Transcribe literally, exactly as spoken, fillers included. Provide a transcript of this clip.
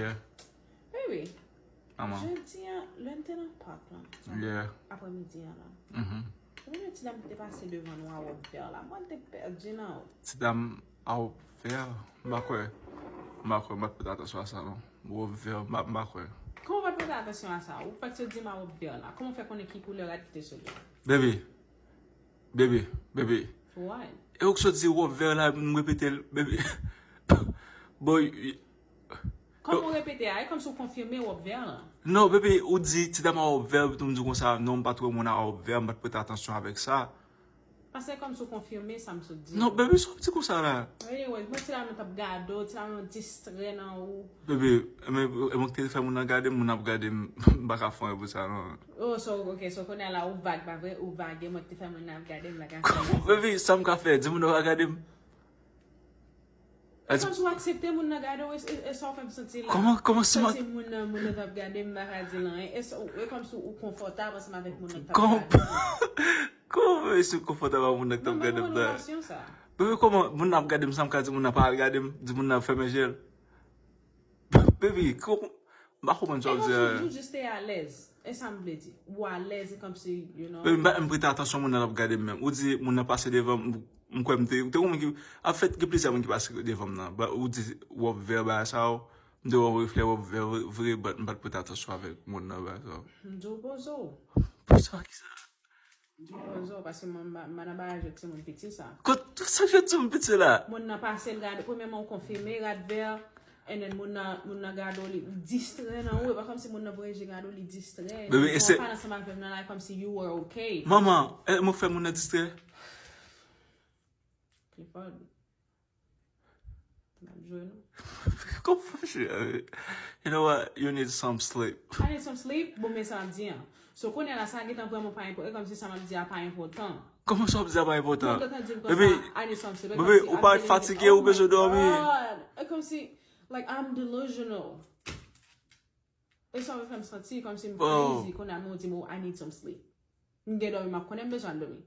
Yeah. Baby, Maman. Jodi a, lè n te nan pak lan, Yeah. aprèmidi an lan, Mhm. ou konnen ti dam ki te pase devan nou a wòb vè la, mwen te pèdi nan. Ti dam a wòb vè, m pa kwè. M pa kwè, m pa t pèt atansyon a sa non. Wòb vè, m pa m pa kwè. Kòman w pa t pèt atansyon a sa? Ou fèk sot di m a wòb vè la. Kòman w fè konnen ki koulè rad ki te sou li? Baby. Baby, baby. What? E ou k sot di wòb vè la, m repete l, baby. Boy, Kòman w repete a? E kòmsi w konfime wòb vè la. Non, baby, ou di ti dam a wòb vè, epi tou m di konsa, non, m pa t wè moun a wòb vè, m pa t prete atansyon avèk sa. Paske kòmsi w konfime sa m sot di. Non, baby, sa w di konsa la. Anyway, mwen ti dam nan t ap gade w, ti dam nan distrè nan ou. Baby, e mwen, e mwen ki te fè moun nan gade m, moun ap gade m, m pa ka fè anyen pou sa non. Oh, so, ok, so kounye a la ou vag, pa vre? Ou vage, mwen ki te fè moun nan ap gade m, m pa ka fè anyen. Baby, sa m ka fè? Di moun nan pa gade m. E kòmsi w aksepte moun nan gade w, e, e, e sa w fè m santi la. Kòman, kòman si Sa mwen se moun nan, moun nan t ap gade m, m pa ka di l anyen. E sa, e kòmsi w konfòtab ansanm avèk moun nan k t ap Kòman gade m. Kòman w si w konfòtab avèk moun nan k t ap Nan gade m mwen la? Relasyon sa. Baby, kòman moun nan ap gade m, sa m ka di moun nan pa al gade m, di moun nan fèmen je l? Baby, kòman, m pa konprann sa E w di kòmsi a. Ou jis te alèz. E sa m vle di. Ou alèz, e kòmsi, you know. Baby, m pa, m prete atansyon moun nan ap gade m menm. Ou di moun nan pase devan m, m kwè m te, te konn ki, an fèt, gen plizyè moun ki pase devan m nan. Ba, ou di wòb vè bagay sa yo, m te wè reflè wòb vè vre, but m pa t prete atansyon avèk moun nan bagay sa yo. M di w poze w. Pou sa ki sa? M di w poze w, paske mwen, m pa, m pa nan bagay jwèt timoun piti sa. Kot, sa jwèt timoun piti la? Moun nan pase l gade, premyèman ou konfime rad vè, and then moun nan, moun nan gade w, li distrè nan ou, e pa kòmsi moun nan voye je gade w, li distrè. Baby, e se- Ou pa ansanm avè m nan la, kòmsi you were okay. Manman, e mwen fè moun nan distrè? Clifford. N ap jwe nou. Kòman fè? You know what? You need some sleep. I need some sleep, bon, men sa m ap di an. So, kounye a la, sa gentan vrèman pa enpòtan, e kòmsi sa m ap di a pa enpòtan. Kòman sa w ap di a pa Mwen enpòtan? gentan di m Baby, konsa, I need some sleep. E baby, kòmsi ou I'm pa getting, fatige, oh ou bezwen my dòmi. God. E kòmsi, like, I'm delusional. E sa w fè m santi, kòmsi m Oh. Crazy, kounye a men w di m, oh, I need some sleep. M gen dòmi, m ap konnen m bezwen dòmi.